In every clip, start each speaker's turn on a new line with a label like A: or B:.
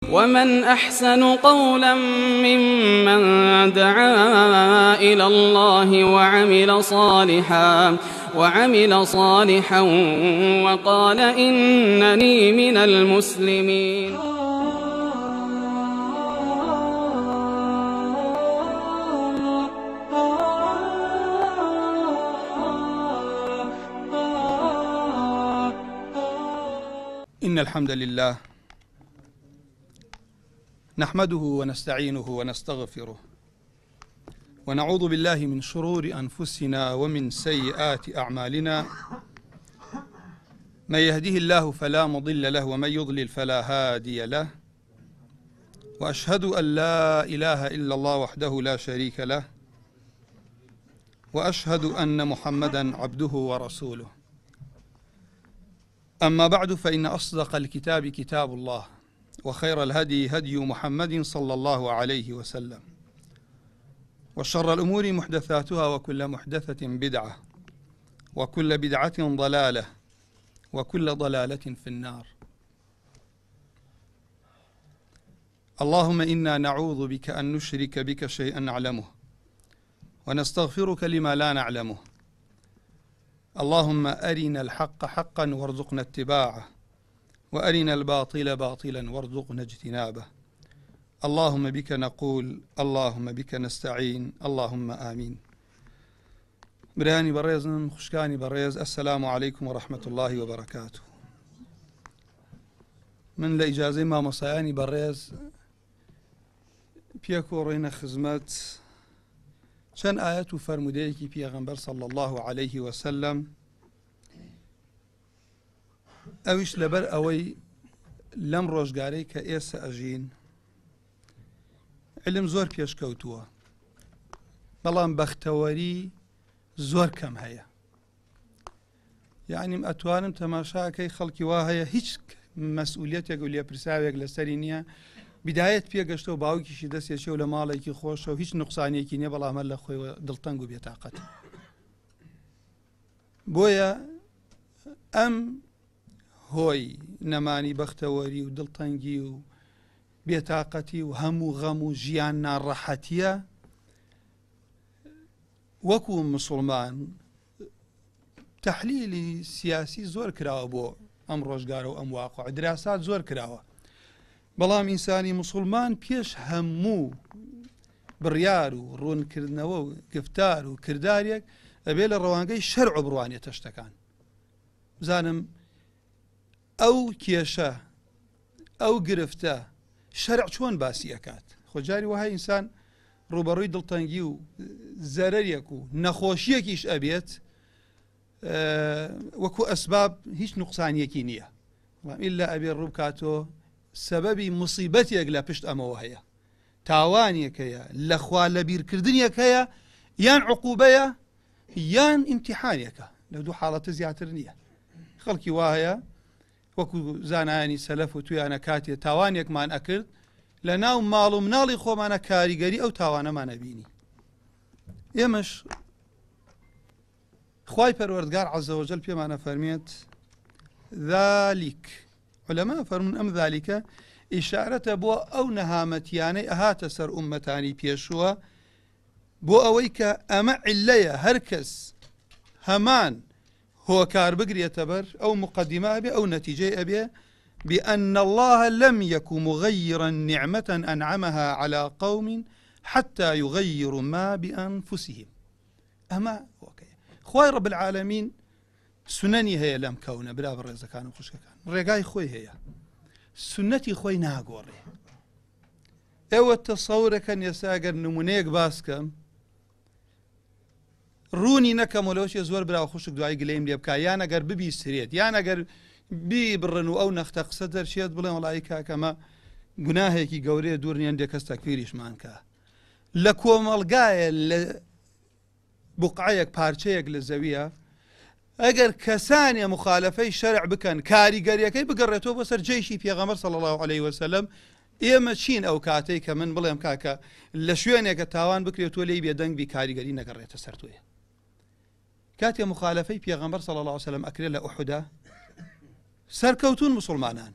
A: ومن أحسن قولا ممن دعا إلى الله وعمل صالحا وقال إنني من المسلمين.
B: إن الحمد لله نحمده ونستعينه ونستغفره ونعوذ بالله من شرور أنفسنا ومن سيئات أعمالنا، من يهده الله فلا مضل له ومن يضلل فلا هادي له، وأشهد أن لا إله إلا الله وحده لا شريك له، وأشهد أن محمدا عبده ورسوله. أما بعد، فإن أصدق الكتاب كتاب الله، وخير الهدي هدي محمد صلى الله عليه وسلم، وشر الأمور محدثاتها، وكل محدثة بدعة، وكل بدعة ضلالة، وكل ضلالة في النار. اللهم إنا نعوذ بك أن نشرك بك شيئا نعلمه، ونستغفرك لما لا نعلمه. اللهم أرنا الحق حقا وارزقنا اتباعه، وأرنا الباطل باطلا وارزقنا اجتنابه. اللهم بك نقول، اللهم بك نستعين، اللهم آمين. برایانی بەڕێزم، خوشکانی بەڕێز، السلام علیکم ورحمة الله وبرکاته. من لە ئیجازەی مامۆسایانی بەڕێز پێکۆڕینە خزمەت چەند ئاەت و فەرمودەیەکی پێغەمبەر صلی الله عليه وسلم، ئەویش لەبەر ئەوەی لەم ڕۆژگارەی کە ئێستا ئەژین علم زۆر پێشکەوتووە، بەڵام بەختەوەری زۆر کەم هەیە. یعنیم ئەتوانم تەماشاکەی خەڵکی وا هەیە هیچ مەسئولیەتێک و لێپرساوێک لەسەری نییە، بدایەت پێگەشتەوە باوکیشی دەستێکێ و لە ماڵێکی خۆشە و هیچ نوقسانێکی نییە، بەڵام هەر لە خۆی دڵتەنگ و بێتاقەت. بۆیە ئەم هۆی نەمانی بەختەوەری و دڵتەنگی و بێتاقەتی و هەموو غەم و ژیان ناڕەحەتیە وەکو مسلمان تەحلیلی سیاسی زۆر کراوە بۆ ئەم ڕۆژگارە و ئەم واقع، دراسات زۆر کراوە، بەڵام ئینسانی مسلمان پێش هەموو بڕیار و ڕوونکردنەوە و گفتار و کردارێک ئەبێ لە ڕەوانگەی شەرع و بڕوانێتە شتەکان. بزانم ئەو کێشە ئەو گرفتە شەرع چۆن باسی ئەکات. خۆجاری وەها ئینسان ڕوبەڕووی دڵتەنگی و زەرەرێک و نەخۆشیەکیش ئەبێت، وەکو ئەسباب هیچ نوقسانیەکی نییە، بەڵام ئللا ئەبێ ڕووبکاتەوە سەبەبی مصیبەتێک لە پشت ئەمەوە هەیە، تاوانێک هەیە، لە خوا لەبیرکردنێک هەیە، یان عقوبەیە یان ئیمتیحانێکە، لە دوو حاڵەتە زیاتر نییە. خەڵکی وا هەیە وەکو زانایانی سەلەف و تویانە کاتێ تاوانێکمان ئەکرد لە ناو ماڵ و مناڵی خۆمانە کاریگەری ئەو تاوانەمانە بینی. ئێمەش خوای پەروەردگار عەزە وەجەل پێمانە فەرمێت ذالیک. علەما فەرمون ئەم ذالیکە ئیشارەتە بۆ ئەو نەهامەتیانەی ئەهاتە سەر ئومەتانی پێشووە، بۆ ئەوەی کە ئەمە عیلەیە هەر کەس هەمان هۆکار بگرێتە بەر ئەو مقدمە ئەبێ ئەو نەتیجەی ئەبێ بأن الله لم يك مغيرا نعمة أنعمها على قوم حتى يغيروا ما بأنفسهم. ئەمە هۆکەیە. خوای رب العالمین سنەنی هەیە لەم کەونە، برا بەڕێزەکان و خوشکەکان، ڕێگای خۆی هەیە، سنەتی خۆی ناگۆڕێ. ئێوە تەسەورەکەن ئێستا ئەگەر نمونەیەک باس کەم ڕوونی نەکەمەوە لەوەشێ زۆر برا خوشک دوای گلەیم لێ بکا، یان ئەگەر ببیسرێت، یان ئەگەر بیبڕن و ئەو نەختە قسە دەرچێت بڵێن وەڵایی کاکەمە گوناهێکی گەورەیە، دوور نییە هەندێک کەس تەکفیریشمان کا. لە کۆمەڵگایە لە بقعەیەک پارچەیەک لە زەویە ئەگەر کەسانێ مخالفەی شەرع بکەن کاریگەریەکەی بگەڕێتەوە بۆ سەر جەیشی پێغەمبەر صلی الله علیه وسلم، ئێمە چین ئەو کاتەی کە من بڵێم کاکە لە شوێنێکە تاوان بکرێت تۆ لێی بێدەنگ بی کاریگەری نەگەڕێتە سەر تۆیە. کاتێ مخالفەی پێغەمبەر صلی الله علیه وسلم ئەکرێت لە ئوحودا سەرکەوتون مسلمانان.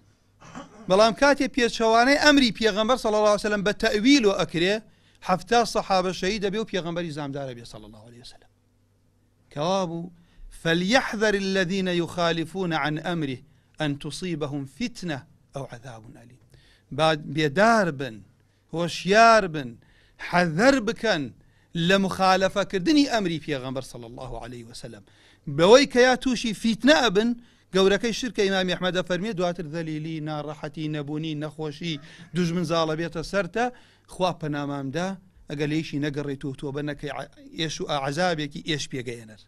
B: بەڵام کاتێ پێچەوانەی ئەمری پێغەمبەر صلی اللە علیە وسلم بە تەئویل و ئەکرێ 70 سەحابە شەهید دەبێ و پێغەمبەری زامدارە بێ صلی اللە علیه وسلم. کەوابوو فليحذر الذين يخالفون عن أمره أن تصيبهم فتنة أو عذاب أليم. با بێدار بن، هۆشیار بن، حەزەر بکەن لە مخالەفەکردنی ئەمری پێغەمبەر صلی اللە علیه وسلم بەوەی کە یا تووشی فیتنە ئەبن، گەورەکەی شرکە ئیمامی ئەحمەد ئەفەرمێ دواتر زەلیلی، ناڕەحەتی، نەبوونی، نەخۆشی، دوژمن زاڵ ئەبێتە سەرتە، خوا پەنامان دا ئەگەر لێیشی نەگەڕێیت و تۆبە نەکەی ئێش و عەزابێکی ئێش پێگەیەنەر.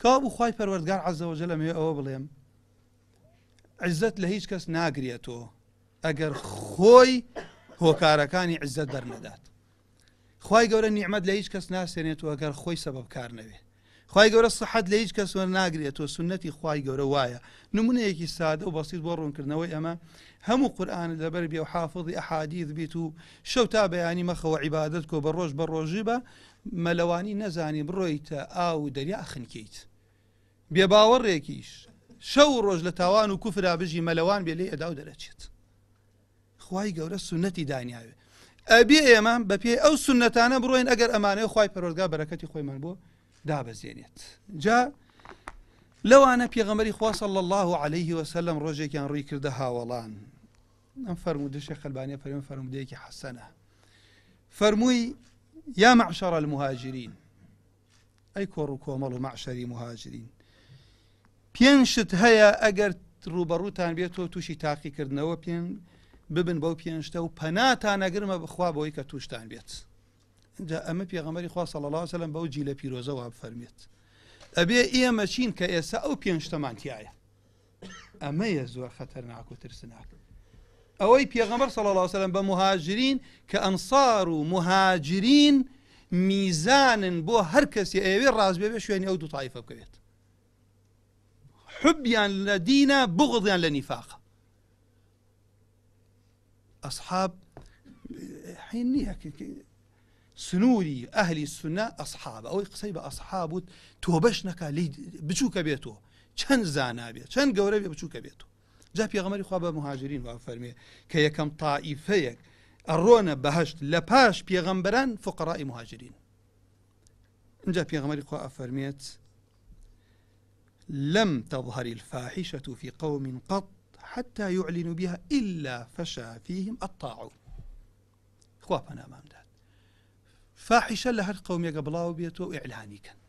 B: کەوابوو خوای پەروەردگار عز وجل ئەمەوێ ئەوە بڵێم عزەت لە هیچ کەس ناگرێتەوە ئەگەر خۆی هۆکارەکانی عزەت بەرنەدات. خوای گەورە نیعمەت لە هیچ کەس ناسێنێت و ئەگەر خۆی سەبەبکار نەبێ. خوای گەورە سحەت لە هیچ کەس وەرناگرێت و سوننەتی خوای گەورە وایە. نمونەیەکی سادە و بەسیت بۆ ڕوونکردنەوەی ئەمە، هەموو قورئانت لەبەر بێ و حافظی ئەحادیث بیت و شەو تا بەیانی مەخەوە عیبادەت کۆ بە ڕۆژ بە ڕۆژی بە مەلەوانی نەزانی بڕۆیتە ئاو و دەریا ئەخنکێیت. بێباوەڕێکیش شەو و ڕۆژ لە تاوان و کوفرا بژی مەلەوان بێ لێی ئەدا و دەرەچێت. خوای گەورە سوننەتی دانیاوێ ئەبێ ئێمە بەپێی ئەو سوننەتانە بڕۆین ئەگەر ئەمانەیە خوای پەروەردگار بەرەکەتی خۆیمان بۆ دابەزێنێت. جا لەوانە پێغەمبەری خوا صلی الله علیه وسلم ڕۆژێکیان ڕووی کردە هاوەڵان. ئەم فەرموودە شێخ ئەلبانی فەرمووی فەرموودەیەکی حەسەنە. فەرمووی یا معشر المهاجرین، ئەی کۆڕ و کۆمەڵ و مەعشەری موهاجرین، پێنج شت هەیە ئەگەر ڕووبەڕووتان بێتەوە تووشی تاقیکردنەوە پێن ببن بەو پێنج شتە و پەناتان ئەگرمە بخوا بەوەی کە تووشتان بێت. جا ئەمە پێغەمبەری خوا صلی الله علیه وسلم بەو جیلە پیرۆزە وا بفەرمێت. ئەبێ ئێمە چین کە ئێستا ئەو پێنج شتەمان تیایە. ئەمەیە زۆر خەتەرناک و ترسناک. ئەوەی پێغەمبەر صلی اللە علیه وسلم بە مهاجرین کە ئەنصار و مهاجرین میزانن بۆ هەر کەسی ئەیەوێ ڕاست بێ بێ شوێنی ئەو دوو تایفە بکەوێت. حبیان لە دینە، بغضیان لە نیفاقە. ئەصحاب حین نییە سنووری ئەهلی سونە ئەصحابە، ئەوەی قسەی بە ئەصحاب وت تۆبەش نەکا لێی بچووکە بێتەوە، چەند زانا بێ چەند گەورە بێ بچووکە بێتەوە. جا پێغەمبەری خوا بە مهاجرین وا فەرمێ کە یەکەم تائیفەیەک ئەڕۆنە بەهەشت لە پاش پێغەمبەران فقراء مهاجرین. اینجا پێغەمبەری خوا ئەفەرمێت لم تظهر الفاحشة في قوم قط حتى يعلنوا بها إلا فشى فيهم الطاعون. خوا پەنامان بدات فاحشە لە هەر قەومێکە بڵاو بێتەوە و ئیعلانی کەن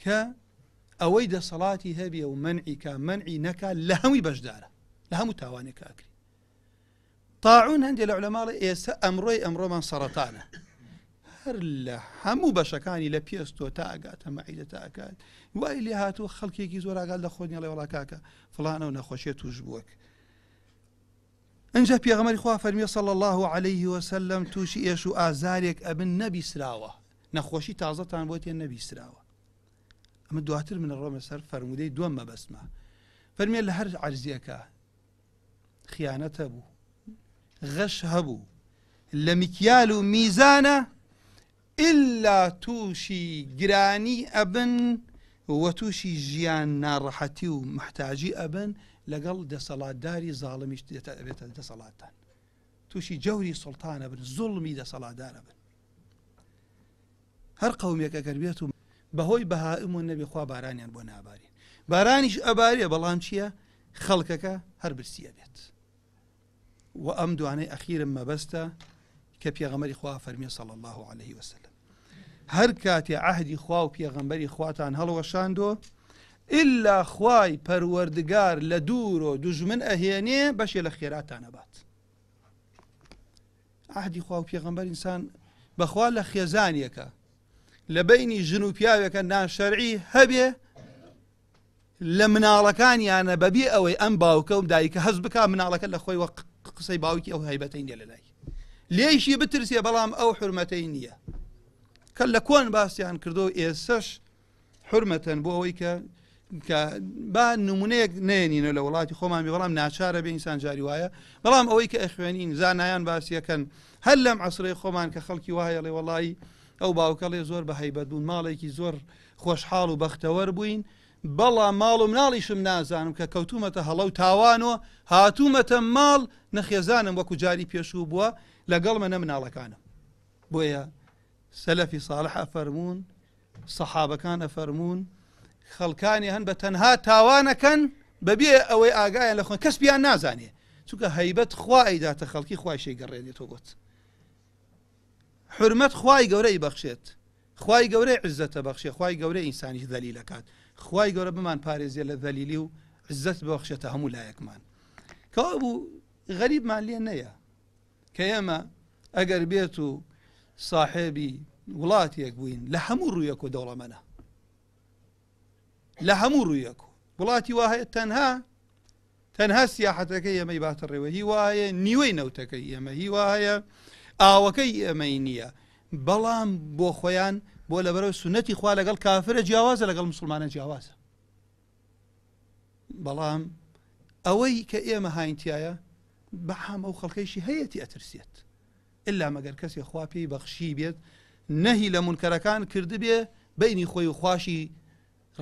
B: کە ئەوەی دەسەڵاتی هەبێ و مەنعی کا مەنعی نەکا لە هەمووی بەشدارە لە هەموو تاوانێک ئەکری تاعون هەندێک لە عولەماڵێ ئێستا ئەمڕۆی ئەمڕۆمان سەرەتانە هەر لە هەموو بەشەکانی لە پێستۆ تا ئەگاتە مەعیدە تا ئەکات وای لێ هاتووە خەڵکێکی زۆر ئاگات لە خۆت نیڵێ وڵا کاکە فڵانە و نەخۆشیە توش بووەک ئینجا پێغەمبەری خوا فەرمی صلی اللە علیه وسلم تووشی ئێش و ئازارێک ئەبن نەبیسراوە، نەخۆشی تازەتان بۆ تێ نەبیسراوە. ئەمە دواتر من ڕۆمە سەر فەرموودەی دووەم مەبەستمە. فەرمیێ لە هەر عەرزیەکە خیانەت هەبوو، غەش هەبوو، لە میکیال و میزانە ئیلا تووشی گرانی ئەبن و تووشی ژیان ناڕەحەتی و موحتاجی ئەبن لەگەڵ دەسەڵاتداری زاڵمیش دێتە ئەبێتە دەسەڵاتتان تووشی جەوری سوڵتان ئەبن زوڵمی دەسەڵاتدار ئەبن هەر قەومێک ئەگەر بێت و بەهۆی بەهائم و نەبێ خوا بارانیان بۆ نابارین بارانیش ئەبارێ بەڵام چییە خەڵکەکە هەر برسیە بێت وە ئەم دوانەی ئەخیرم مەبەستە کە پێغەمبەری خوا فەرمی صلی اللە علیه وسلم هەر کاتێ عەهدی خوا و پێغەمبەری خواتان هەڵوەشاندۆ ئللا خوای پەروەردگار لە دوورۆ دوژمن ئەهێنێ بەشێ لە خێراتان ئەبات. عەهدی خوا و پێغەمبەر ئینسان بەخوا لە خێزانێکە لە بینی ژن و پیاوێکە ناشەرعی هەبێ لە مناڵەکانیانە بەبێ ئەوەی ئەم باوکە و دایکە هەست بکا مناڵەکە لە خۆی وەک قسەی باوکی ئەو هەیبەتەی نیە لەلای لێیشی بترسێ بەڵام ئەو حورمەتەی نییە کە لە کۆن باسیان کردو ئێسش حورمەتەن بۆ ئەوەی کە کە با نمونەیەک نێنینە لە وڵاتی خۆمان بێ بەڵام ناچارە بێ ئینسان جاری وایە بەڵام ئەوەی کە ئەخوێنین زانایان باسیەکەن هەر لەم عسرەی خۆمان کە خەڵکی وایە ڵێ وەڵی ئەو باوکەڵێ زۆر بە هەیبەت بوون ماڵێکی زۆر خۆشحاڵ و بەختەوەر بووین. بەڵام ماڵ و مناڵیشم نازانم کە کەوتوومەتە هەڵە و تاوانەوە، هاتوومەتە ماڵ نە خێزانم وەکو جاری پێشوو بووە لەگەڵمە نە مناڵەکانم. بۆیە سەلەفی ساڵح ئەفەرموون، سەحابەکان ئەفەرموون، خەڵکانی هەن بە تەنها تاوانەکەن بەبێ ئەوەی ئاگایان لە خۆن کەس پیان نازانێ، چونکە هەیبەت خوا ئەیداتە خەڵکی خوایشی گەڕێنێتەوە بۆت. حورمەت خوای گەورە ئیبەخشێت خوای گەورە عزەتە بەخشێ خوای گەورە ئینسانیش ذەلیل ئەکات خوای گەورە بمان پارێزێ لە ذەلیلی و عزەت ببەخشێتە هەموو لایەکمان کەوابوو غەریبمان لێ نەیە کە ئێمە ئەگەر بێت و ساحێبی وڵاتێک بووین لە هەموو ڕوویەک و دەوڵەمەنە لە هەموو ڕوویەک و وڵاتی وا هەیە تەنها تەنها سیاحەتەکەی ئێمەی باتە ڕێوە هی وایە نیوەی نەوتەکەی ئێمە هی وایە ئاوەکەی ئێمەی نییە بەڵام بۆ خۆیان بۆ لەبەرەوە سونەتی خوا لەگەڵ کافرە جیاوازە لەگەڵ مسلمانە جیاوازە بەڵام ئەوەی کە ئێمە هاینتایە بەعام ئەو خەڵکەیشی هەیەتی ئەترسێت ئللا مەگەر کەسێ خوا پێی بەخشی بێت نەهی لە مونکەرەکان کردبێ بینی خۆی و خواشی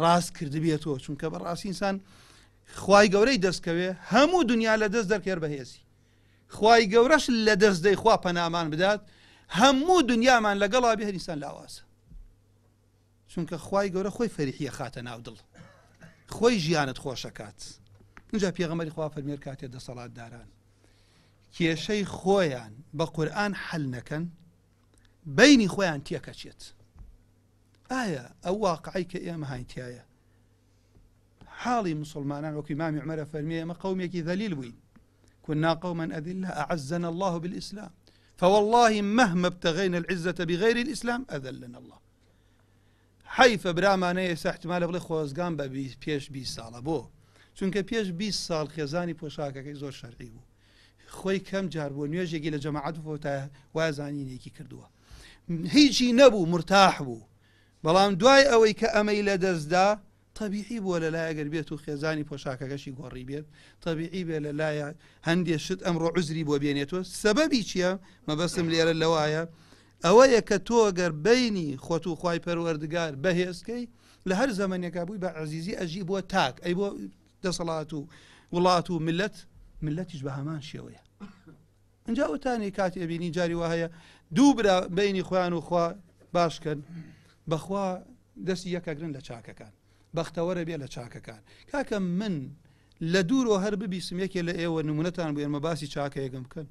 B: ڕاست کردبێتەوە چونکە بەڕاستی ئینسان خوای گەورەی دەستکەوێ هەموو دنیا لە دەست دەرکێر بەهێزی خوای گەورەش لە دەست دەی خوا پەنامان بدات هەموو دنیامان لەگەڵا بێ هەر ئینسان لاوازە چونکە خوای گەورە خۆی فەریحیە خاتە ناو دڵ خۆی ژیانت خۆشەکات اینجا پێغەمبەری خوا فەرمێر کاتێ دەسەڵاتداران کێشەی خۆیان بە قورئان حەل نەکەن بینی خۆیان تێکەچێت ئایا ئەو واقعەی کە ئێمە هاین تیایە حاڵی مسلمانان وەکو ئیمامی عومەرە فەرمی ئێمە قەومێکی ذەلیل بووین كنا قوما أذلة أعزنا الله بالإسلام فوالله مهما ابتغينا العزة بغير الإسلام أذلنا الله حەیفە برامانە ئێستا احتمالە بڵێ خۆزگام بە پێش 20 ساڵە بۆ چونکە پێش 20 ساڵ خێزانی پۆشاکەکەی زۆر شەرعی بوو خۆی کەم جار بووە نوێژێکی لە جەماعەت فۆتا وازانینێکی کردووە هیچی نەبوو مرتاح بوو بەڵام دوای ئەوەی کە ئەمەی لەدەستدا تەبیعی بووە لەلای ئەگەر بێت و خێزانی پۆشاکەکەشی گۆڕی بێت تەبیعی بێ لەلایە هەندێ شت ئەمڕۆ عوزری بۆ بێنێتەوە سەبەبی چییە مەبەستم لێرە لەوایە ئەوەیە کە تۆ گەر بینی خۆت و خوای پەروەردگار بەهێزکەی لە هەر زەمەنێکا بووی بە عەزیزی ئەژی بۆ تاک ئەی بۆ دەسەڵات و وڵات و ملت ملەتیش بە هەمان شێوەیە ئینجا ئەوتانی کاتی ئەبینی جاری وا هەیە دوو برا بینی خۆیان و خوا باشکەن بەخوا دەستی یەکەگرن لە چاکەکان بەختەوەرە بێ لە چاکەکان کاکە من لە دوورەوە هەر ببیسم یەکێ لە ئێوە نمونەتان بۆ ئێمە باسی چاکەیەکم بکەن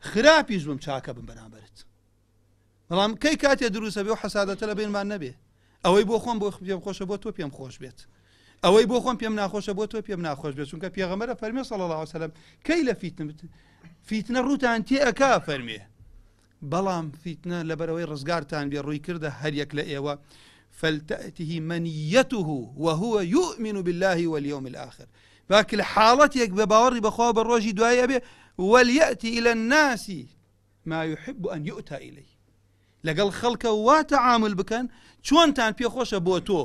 B: خراپیش بم چاکە بم بەرامبەرت بەڵام کەی کاتێ دروستە بێ و حەسادەتە لە بینمان نەبێ ئەوەی بۆ خۆم بۆ پێم خۆشە بۆ تۆ پێم خۆش بێت ئەوەی بۆ خۆم پێم ناخۆشە بۆ تۆ پێم ناخۆش بێت چونکە پێغەمبەرە فەرمێ صلی الله علیه وسلم کەی لە فیتنە فیتنە ڕووتان تێ ئەکا فەرمێ بەڵام فیتنە لەبەرەوەی ڕزگارتان بێ ڕووی کردە هەر یەک لە ئێوە فلتأته منيته وهو يؤمن بالله واليوم الآخر باک لە حاڵەتێک بە باوەڕی بەخوا بە ڕۆژی دوایی ئەبێ وليأتي إلى الناس ما يحب أن يؤتى إليه لەگەڵ خەڵکە وا تەعامل بکەن چۆنتان پێخۆشە بۆ تۆ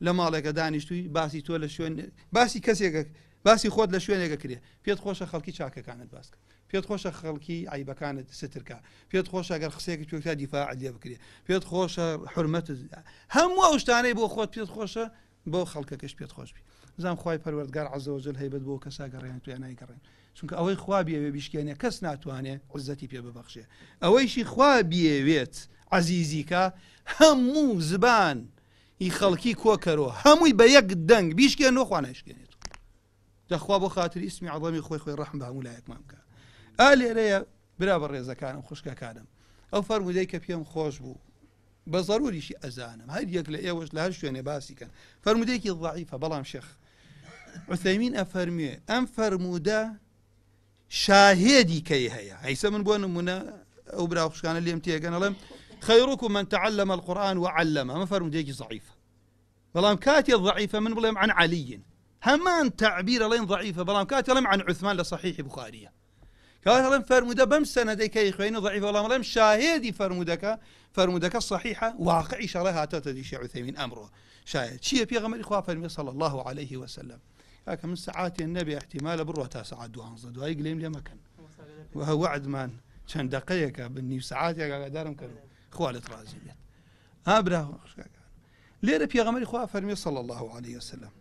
B: لە ماڵێکە دانیشتووی باسی تۆ لە شوێن باسی کەسێکە باسی خۆت لە شوێنێکە کرێ پێت خۆشە خەڵکی چاکەکانت باس کە پێت خۆشە خەڵکی عیبەکانت سترکە پێت خۆشە گەر قسەیەکی پێکتا دیفاع لێ بکرێ پێت خۆشە حرمەت هەموو ئەو شتانەی بۆ خۆت پێت خۆشە بۆ خەڵکەکەش پێت خۆش بی بزانام خوای پەروەردگار عز وجل هەیبەت بۆ کەسا گەڕێن تو نایگەڕێن چونکە ئەوەی خوا بیەوێ بیشکێنێ کەس ناتوانێ عزەتی پێ ببەخشێ ئەوەیشی خوا بیەوێت عەزیزیکە هەموو زبان ی خەڵکی کۆکەرۆ هەمووی بە یەک دەنگ بیشکێنەوە خوا نایشکێنێت دەخوا بۆ خاتری ئیسمی عەظەمی خۆی خۆی ڕەحم بە هەموو لایەکمان بکە ئا لێرەیە برا بە ڕێزەکانم خوشکەکانم ئەو فەرموودەی کە پێم خۆش بوو بە زەروریشی ئەزانم هەر یەک لە ئێوەش لە هەر شوێنێ باسی کەن فەرموودەیەکی ضعیفە بەڵام شێخ عوثەیمین ئەفەرموێ ئەم فەرموودە شاهێدی کەی هەیە هەیسە من بۆ نمونە ئەو برا خوشکانە لێم تێگەن ئەڵێم خيركم من تعلم القرآن وعلم ئەمە فەرموودەیەکی ضعیفە بەڵام کاتێ ضعیفە من بڵێم عن علی هەمان تعبیر ئەڵێن ضعیفە بەڵام کاتێ ئەڵێم عن عثمان لە صحیح بخاریە کەواتە ئەڵێم فەرموودە بەم سەنەدەی کە ئەیخوێنی ضعیفە بەڵام ئەڵێم شاهێدی فەرموودەکە فەرموودەکە صحیحە واقعیش ئەڵێ هاتۆتە دی شێخ عوثەیمین ئەمڕۆ شاید چییە پێغەمبەری خوا فەرمی صلی الله علیه وسلم کاکە من سەعاتێ نەبێ احتیمالە بڕوا تا سەعات دوانزە دوایی گلەیم لێ مەکەن وە وەعدمان چەند دەقەیەکە بن نیو سەعاتێک ئاگادارم کەن خوا لێت ڕازی بێت ها برا خوشکەکان. لێرە پێغەمبەری خوا فەرمی صلی الله علیه وسلم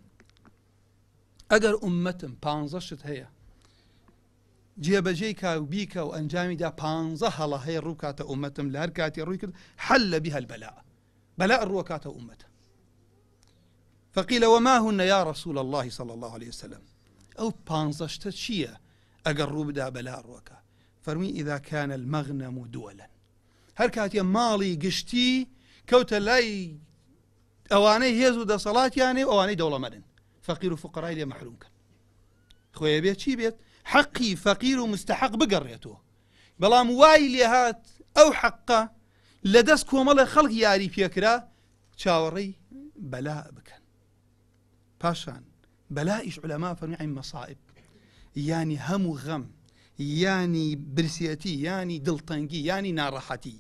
B: ئەگەر ئوممەتم پانزە شت هەیە جێبەجێی کا و بیکە و ئەنجامی دا پانزە هەڵە هەیە ڕووکاتە ئوممەتم لە هەر کاتی ڕووی کرد حل بها البلاء بەلاء ڕووەکاتە ئوممەتە فقیل وما هن یا رسول الله صلى الله عليه وسلم ئەو پانزە شتە چییە ئەگەر ڕوو بدا بەلا ڕووەکە فەرمی إذا كان المغنم دولا هەر کاتێ ماڵی گشتی کەوتە لای ئەوانەی هێز و دەسەڵاتیانێ و ئەوانەی دەوڵەمەندن فەقیر و فقرای لێ مەحروم کەن خۆیە بێت چی بێت حەقی فەقیر و مستحق بگەڕێتەوە بەڵام وای لێهات ئەو حەقە لە دەست کۆمەڵە خەڵک یاری پێکرا چاوەڕێی بەلا بکەن پاشان بەلائیش عولەما فەرمی عین مەسائب یانی هەم و غەم یانی برسێتی یانی دڵتەنگی یانی ناڕەحەتی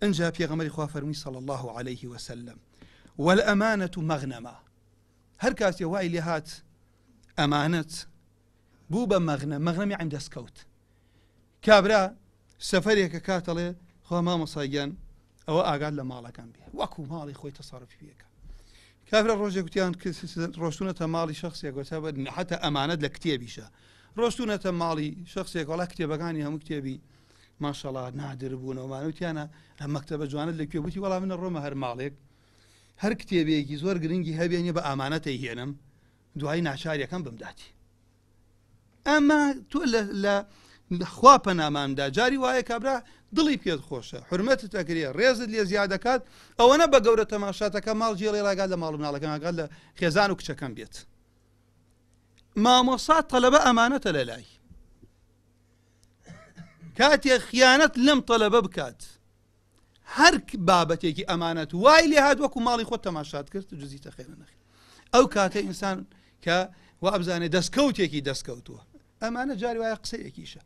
B: ئنجا پێغەمبەری خوا فەرمی صلی الله علیه وسلم والامانة مغنما هەر کاتێ وای لێ هات ئەمانەت بوو بە مەغنە مەغنەمی عین دەستکەوت کابرا سەفەرێکە کاتەڵێ خوا مامۆستا گیان ئەوە ئاگات لە ماڵەکان بێ وەکو ماڵی خۆی تەسەڕفی پێکە کابرا ڕۆژێک گوتیان ڕۆشتونەتە ماڵی شخصێک وتە حتە ئەمانەت لە کتێبیشە ڕۆشتونەتە ماڵی شخصێک وڵا کتێبەکانی هەموو کتێبی ماشەڵا نادر بوونەوەمانە وتیانە لە مەکتەبە جوانت لە کوێ بوتی وەڵام منە ڕۆمە هەر ماڵێک هەر کتێبێکی زۆر گرنگی هەبێنێ بە ئامانەتەی هێنم دوایی ناچاریەکەم بمداتی ئەمە تۆ لە خوا پەناماندا جاری وایە کابرا دڵی پێت خۆشە حرمەتت ئەکرێ ڕێزت لێ زیاد دەکات ئەوەنە بە گەورە تەماشاتەکە ماڵ جێڵێ ڕاگات لە ماڵ مناڵەکەم ئاگات لە خێزان و کچەکەم بێت مامۆسا تەلەبە ئەمانەتە لە لای کاتێ خیانەت لەم تەلەبە بکات هەر بابەتێکی ئەمانەت وای لێ هات وەکو ماڵی خۆت تەماشات کرد جزی تەخێرە نەخێر ئەو کاتە ئینسان کە وابزانێ دەستکەوتێکی دەستکەوتووە ئەمانە جاری وایە قسەیەکیشە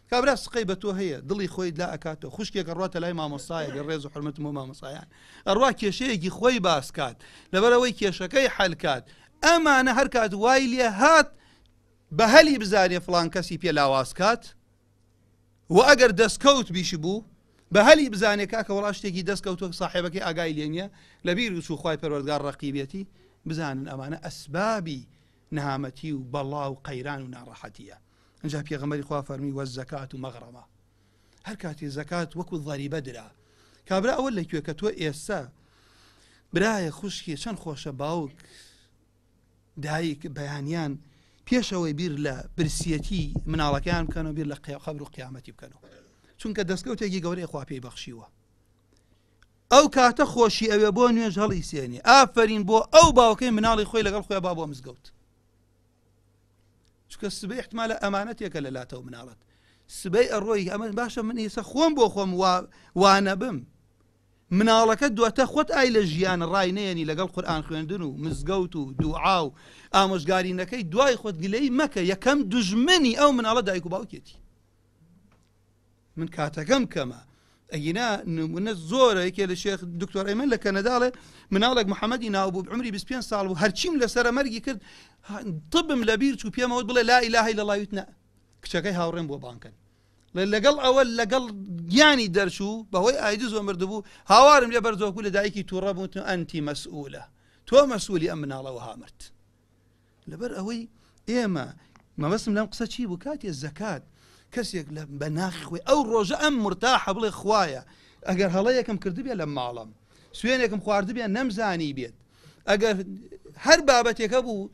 B: کابرا سقەی بە تۆ هەیە دڵی خۆی لا ئەکاتەوە خوشکێک ئەڕواتە لای مامۆستایەک ڕێز و حرمەتم بۆ مامۆستایان ئەڕوا کێشەیەکی خۆی باس کات لەبەرەوەی کێشەکەی حەل کات ئەمانە هەر کات وای لێ هات بە هەلی بزانێ فڵان کەسی پێ لاواز کات وە ئەگەر دەستکەوت بیش بوو بە هەلی بزانێ کاکە وەڵا شتێکی دەست کەوتوە ساحێبەکەی ئاگای لێ نیە لە بیر چوو خوای پەروەردگار ڕەقیبێتی بزانن ئەمانە ئەسبابی نەهامەتی و بەڵا و قەیران و ناڕەحەتیە ئینجا پێغەمبەری خوا فەرمی وەزەکات و مەغرەمە هەر کاتی زەکات وەکو ضریبە درا کابرا ئەوە لە کوێ کە تۆ ئێستا برایە خوشکی چەند خۆشە باوک دایک بەیانیان پێش ئەوەی بیر لە برسیەتی مناڵەکەیان بکەنەوە بیر لە قەبر و قیامەتی بکەنەوە چونکە دەستکەوتێکی گەورەی خوا پێی بەخشیوە ئەو کاتە خۆشی ئەوێ بۆ نوێژ هەڵی سێنی ئافرین بۆ ئەو باوکەی مناڵی خۆی لەگەڵ خۆی با بۆ مزگەوت چونکە سبەی احتمالە ئەمانەتێکە لە لاتەوە مناڵت سبەی ئەڕۆی ئەمە باشە من ئێستا خۆم بۆ خۆم وانەبم مناڵەکەت دواتە خۆت ئای لە ژیان ڕای نەیەنی لەگەڵ قورئان خوێندن و مزگەوت و دوعا و ئامۆژگاری نەکەی دوای خۆت گلەی مەکە یەکەم دوژمنی ئەو مناڵە دایک و باوکێتی من کاتەکەم کەمە ئەگینا نمونە زۆرە یەکێ لە شێخ دکتۆر ئەیمەن لە کەنەداڵێ مناڵێک محەممەدی ناو بوو عمری 25 ساڵ بوو هەرچیم لەسەر مەرگی کرد طبم لەبیر چوو پێمەوت بڵێ لا إله إلا الله وتنا کچەکەی هاوڕێم بۆ بانکەن لەگەڵ ئەوە لەگەڵ گیانی دەرچوو بەهۆی ئایدزەوە مردبوو هاوارم لێ بەرزەوە بوو لە دایکی تووڕە بوو وتم ئەنتی مەسئولە تۆ مەسئولی ئەم مناڵە وەها مرد لەبەر ئەوەی ئێمە مەبەستم لەم قسە چی بوو کاتێ زەکات کەسێک لە بە ناخی خۆی ئەو ڕۆژە ئەم مرتاحە بڵێ خوایە ئەگەر هەڵەیەکم کردبێ لە ماڵم سوێنێکم خواردبێ نەمزانی بێت ئەگەر هەر بابەتێکە بوو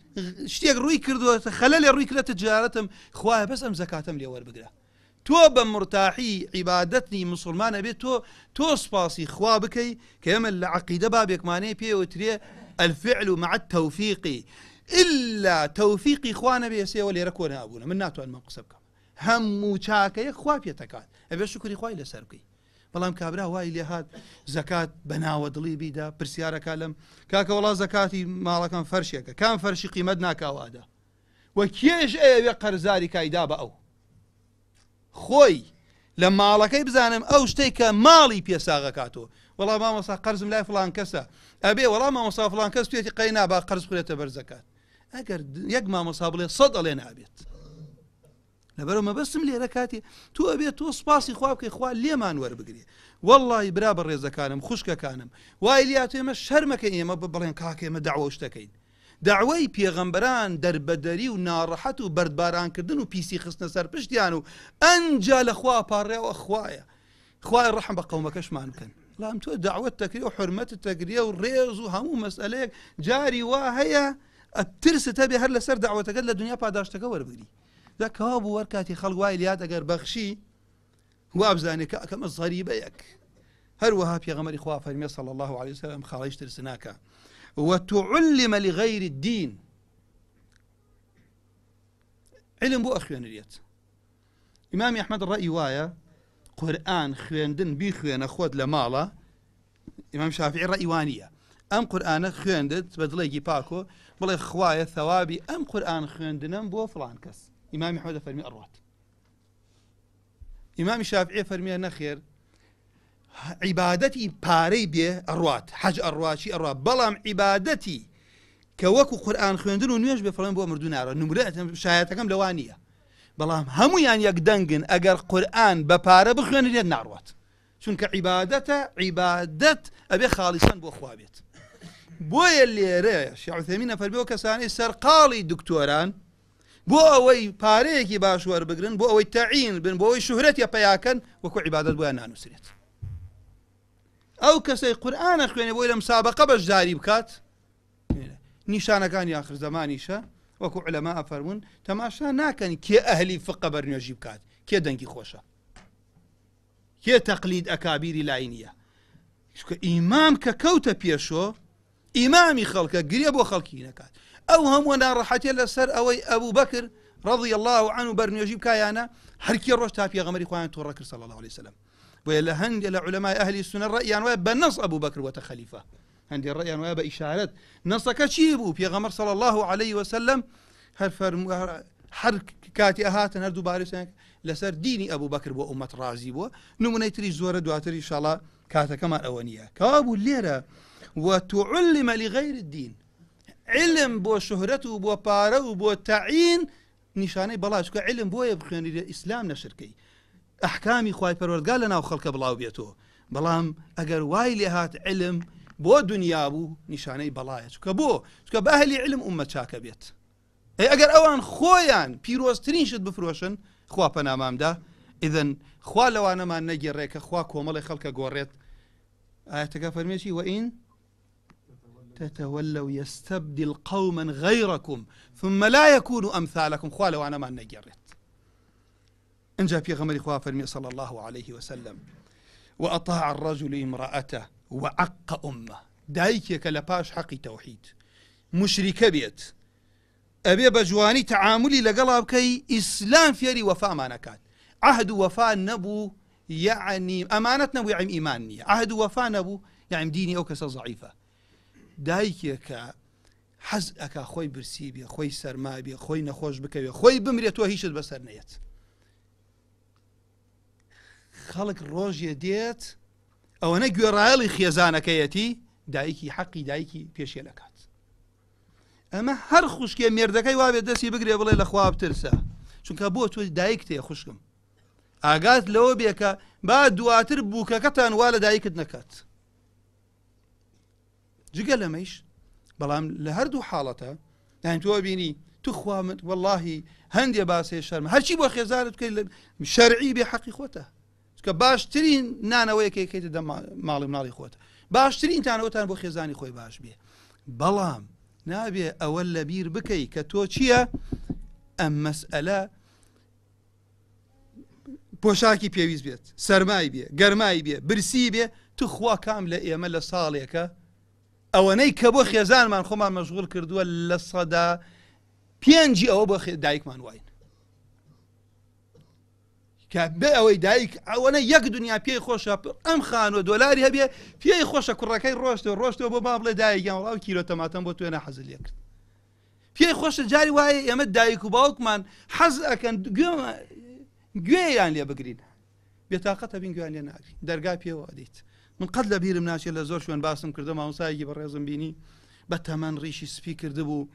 B: شتێک ڕووی کردووە خەلە لێ ڕووی کرێتە تجارەتم خوایە بەس ئەم زەکاتم لێ وەربگرە تۆ بە مرتاحی عیبادەتنی مسلمانە بێت تۆ تۆ سپاسی خوا بکەی کە ئێمە لە عقیدە بابێکمانەیە پێوترێ الفعل مع التوفیق إلا توفیقی خوا نەبێ سێوە لێرە کۆ نابوونە من ناتوانم ئەم قسە بکەم هەموو چاکەیەک خوا پێتەکات ئەبێ شکری خوای لەسەر بکەی بەڵام کابرا وای لێهات زەکات بە ناوەدڵی بیدا پرسیارەکە لەم کاکە وڵا زەکاتی ماڵەکەم فەرشێکە کام فەرشی قیمەت ناکاوادا و کێش ئەیەوێ قەرزاری کایدا بە ئەو خۆی لە ماڵەکەی بزانم ئەو شتێک کە ماڵی پێساغەکاتەوە وەڵا مامۆسا قەرزم لای فلان کەسە ئەبێ وەڵا مامۆسا فلان کەس توێتی قەی نابا قەرز خورێتە بەر زەکات ئەگەر یەک مامۆسا بڵێ سەد ئەڵێ نابێت. لەبەرەوە مەبەستم لێرە کاتی تۆ ئەبێت تۆ سپاسی خوا بکەی خوا لێمان وەربگرێ وەڵڵاهی برا بەڕێزەکانم خوشکەکانم وای لاتو ئێمە شەرمەکە ئێمە بڵێن کاکە ئێمە دەعوە شتەکەین دەعوەی پێغەمبەران دەربەدەری و ناڕەحەت و بەردبارانکردن و پیسی خستنە سەر پشتیان و ئەنجا لە خوا پاڕێوە خوایە خوایە ڕەحم بە قەومەکەشمان بکەن بەڵام تۆ دەعوەت دەکرێ و حرمەتت دەگرێ و ڕێز و هەموو مەسئلەیەک جاری وا هەیە ترست هەبێ هەر لەسەر دەعوەتەکەت لە دنیا پاداشتەکە وەربگری دا کەوا بوو وەر کاتی خەڵک وای لیات ئەگەر بەخشی وابزانێ کە ئەکەمە زەریبەیەک هەروەها پێغەمبەری خوا فەرمی صلی الله علیه وسلم خاڵیش ترسناکە وتعلم لغير الدين علم بۆ ئەخوێنرێت ئیمامی ئەحمەد ڕەئی وایە قورئان خوێندن بیخوێنە خۆت لە ماڵە ئیمام شافعی ڕەئی وانە ئەم قورئانە خوێندت بە دڵێکی پاکۆ بڵێ خوایە ثەوابی ئەم قورئان خوێندنم بۆ فڵان کەس ئیمامی ئەحمەد فەرمی ئەڕوات ئیمامی شافعی فەرمیە نەخێر عیبادەتی پارەی بێ ئەڕوات حەج ئەڕوا چی ئەڕوا بەڵام عیبادەتی کە وەکو قورئان خوێندن و نوێژ بێ فڵێن بۆ مردوو نارە نمرە شایەتەکەم لەوە نییە بەڵام هەمویان یەک دەنگن ئەگەر قورئان بە پارە بخوێنرێت ناڕوات چونکە عیبادەتە عیبادەت ئەبێ خاڵیسان بۆ خوا بێت بۆیە لێرە شعثەمینە فەرمی کەسانی سەرقاڵی دکتۆران بۆ ئەوەی پارەیەکی باش وەربگرن بۆ ئەوەی تەعین بن بۆ ئەوەی شوهرەتیە پەیاکەن وەکو عیبادەت بۆیان نانووسرێت ئەو کەسەی قورئانە خوێنێ بۆی لە مسابقە بەشداری بکات نیشانەکانی آخر زەمانیشە وەکو علەما ئەفەرمونون تەماشا ناکەن کێ ئەهلی فقە بەرنوێژی بکات کێ دەنگی خۆشە کێ تەقلید ئەکابیری لای نییە چونکە ئیمام کە کەوتە پێشۆ ئیمامی خەڵکە گرێ بۆ خەڵکی نەکات ئەو هەمووە ناڕەحەتیە لەسەر ئەوەی ئەبوو بەکر ڕضی الله عنه بەرنوێژی بکایانە هەرکی ڕۆژ تا پێغەمبەری خۆیان توڕە کرد صلی الله علیه وسلم بۆیە لە هەندێ لە علەمای ئەهلی سوننە ڕەئیان وایە بە نەص ئەبوو بەکر وەتە خەلیفە هەندێ ڕەئیان وایە بە ئیشارەت نەصەکە چی بوو پێغەمبەر صلی الله علیه وسلم هەر فەرمو هەر کاتی ئەهاتن هەر دووبارە لەسەر دینی ئەبوو بەکر بۆ ئومەت ڕازی بووە نمونەی تری زۆرە دواتر ئینشاءاللە کاتەکەمان ئەوە نییە کەوابوو لێرە وتعلم لغير الدين علم بۆ شهرەت و بۆ پارە و بۆ تەعین نیشانەی بەڵا چکە علم بۆیە بخوێنی لە ئیسلام نەشرکەی ئەحکامی خوای پەروەردگار لە ناو خەڵکە بڵاو بێتەوە بەڵام ئەگەر وای لێهات علم بۆ دنیا بوو نیشانەی بەڵایە چکە بۆ چکە بە ئەهلی علم ئومە چاکە بێت ئەی ئەگەر ئەوان خۆیان پیرۆزترین شت بفرۆشن خوا پەنامامدا ئیذن خوا لەوانەمان نەگێڕێ کە خوا کۆمەڵی خەڵکە گۆڕێت ئاەتەکە فەرمێکی وئین تتولوا يستبدل قوما غيركم ثم لا يكونوا أمثالكم خوا لەوانەمان نەگێڕێت ئینجا پێغەمبەری خوا فەرمی صلی الله علیه وسلم وأطاع الرجل امرأته وعق أمه دایکێکە لە پاش حەقی تەوحید مشریکە بێت ئەبێ بە جوانی تەعاملی لەگەڵا بکەی ئیسلام فێری وەفامانەکات عهد و وەفا نەبوو یعنی ئەمانەت نەبوو یعنی ئیمان نییە عهد و وەفا نەبوو یعنی دینی ئەو کەسە زەعیفە دایکێکە حەز ئەکا خۆی برسی بێ خۆی سەرما بێ خۆی نەخۆش بکەوێ خۆی بمرێت تۆ هیچت بەسەر نەیەت خەڵک ڕۆژێ دێت ئەوەنە گوێڕایەڵی خێزانەکەیەتی دایکی حەقی دایکی پێشێل ئەکات ئەمە هەر خوشکێ مێردەکەی وابێت دەستی بگرێ بڵێ لە خوا بترسە چونکە بۆ تۆ دایک تێ خوشکم ئاگات لەوە بێکە با دواتر بووکەکەتان وا لە دایکت نەکات جگە لەمەیش بەڵام لە هەردوو حاڵەتە یان تۆ بینی توخوا من واللهی هەندێ باسێ شەرمە هەرچی بۆ خێزانت بکەیت شەرعی بێ حەقی خۆتە چکە باشترین نانەوەیەکە یەکەیتە دە ماڵی مناڵی خۆت باشترین تانەوەتان بۆ خێزانی خۆی باش بێ بەڵام نابێ ئەوە لەبیر بکەی کە تۆ چییە ئەم مەسئلە پۆشاکی پێویست بێت سەرمای بێ گەرمای بێ برسی بێ توخوا کام لە ئێمە لە ساڵێکە ئەوەنەی کە بۆ خێزانمان خۆمان مەشغول کردووە 5% ئەوە بۆ دایکمان واین کە بێ ئەوەی دایک ئەوەنە یەک دنیا پێی خۆشە ئەم خانوە دۆلاری هەبێ پێی خۆشە کوڕەکەی ڕۆشتەوە ڕۆشتەوە بۆ با بڵێ دایکیان وڵاو کیلۆ تەماتەم بۆ توێنە حەزل لێ کرد پێی خۆشە جاری وایە ئێمە دایک و باوکمان حەز ئەکەن گوێیان لێ بگرین بێتاقەتە بین گوێیان لێ ناگرین دەرگا پێوە ئەدەیت من قەت لە بیرم ناچێت لە زۆر شوێن باسم کردە مامۆسایەکی بەڕێزم بینی بە تەمەن ڕیشی سپی کردبوو.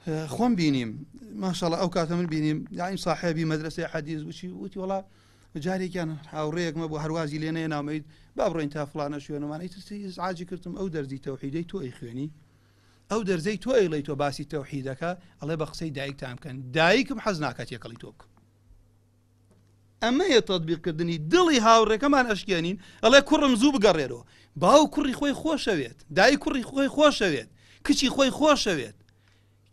B: خۆم بینیم ماشەڵە ئەو کاتە من بینیم یایم ساحێبی مەدرسەی حەدیث وچی وتی وڵا جارێکیان هاوڕێیەکمە بۆ هەروازی لێ نەیە نامەیت با بڕۆین تا فلانە شوێنەوانەی ترسی ئیزعاجی کردم ئەو دەرزی تەوحیدەی تۆ ئەیخوێنی ئەو دەرزەی تۆ ئەیڵێی تۆ باسی تەوحیدەکە ئەڵێ بە قسەی دایکتان بکەن دایکم حەز ناکات تێکەڵی تۆ بکەم ئەمەیە تەطبیقکردنی دڵی هاوڕێکەمان ئەشکێنین ئەڵێ کوڕم زوو بگەڕێرەوە باو کوڕی خۆی خۆشەوێت دای کوڕی خۆی خۆشەوێت کچی خۆی خۆشەوێت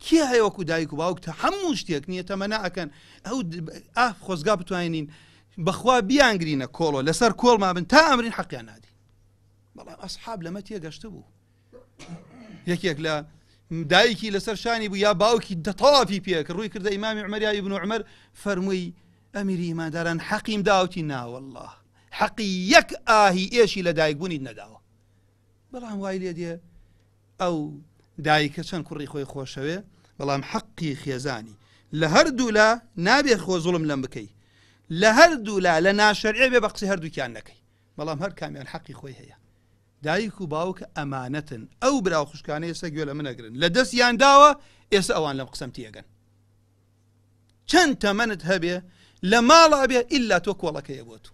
B: کێ هەیە وەکو دایک و باوک تە هەموو شتێک نییە تەمەنا ئەکەن ئەو ئاف خۆزگا بتوانین بەخوا بیانگرینە کۆڵۆ لەسەر کۆڵما بن تا ئەمرین حەقیان نادی بەڵام ئەسحاب لەمە تێگەشت بوو یەکێک لە دایکی لەسەر شانی بوو یا باوکی دەتەوافی پێکرد ڕووی کردە ئیمامی عمر یا ئیبن عمر فەرمووی ئەمیری ئیمانداران حەقیم داوتی ناوەله حەقی یەک ئاهی ئێشی لە دایک بوونیت نەداوە بەڵام وای لێ دێ ئەو دایکە چەند کوڕی خۆی خۆشەوێ بەڵام حەقی خێزانی لە هەردوولا نابێ خۆ زوڵم لەم بکەی لە هەردوولا لە ناشەرعێ بێ بە قسەی هەردووکیان نەکەی بەڵام هەر کامیان حەقی خۆی هەیە دایک و باوک ئەمانەتن ئەو برا و خوشکانە ئێستا گوێ لە من ئەگرن لە دەستیان داوە ئێستا ئەوان لەم قسەم تێگەن چەند تەمەنت هەبێ لە ماڵا بێ ئللا تۆ کۆڵەکەیە بۆ تو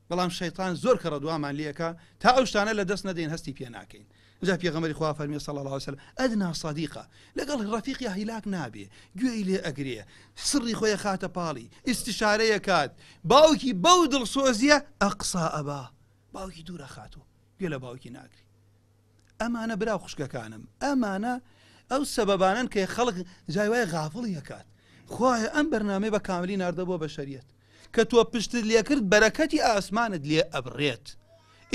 B: بەڵام شەیتان زۆر کە ڕەدوامان لێکا تا ئەو شتانە لە دەست نەدەین هەستی پێ ناکەین جا پێغەمبەری خوا فەرمی صلی الله علیه وسلم ئەدنا صدیقە لەگەڵ ڕەفیقی هیلاک نابێ گوێی لێ ئەگرێ سڕی خۆی خاتە پاڵی ئیستشارەیە کات باوکی بەو دڵسۆزیە ئەقسا ئەبا باوکی دوورە خاتوو گوێ لە باوکی ناگری ئەمانە برا خوشکەکانم ئەمانە ئەو سەبەبانن کە خەڵک جای وای غافڵی ئەکات خوایە ئەم بەرنامەی بە کاملی ناردە بۆ بەشەریەت کە تۆ پشتت لێکرد بەرەکەتی ئاسمانت لێ ئەبڕێت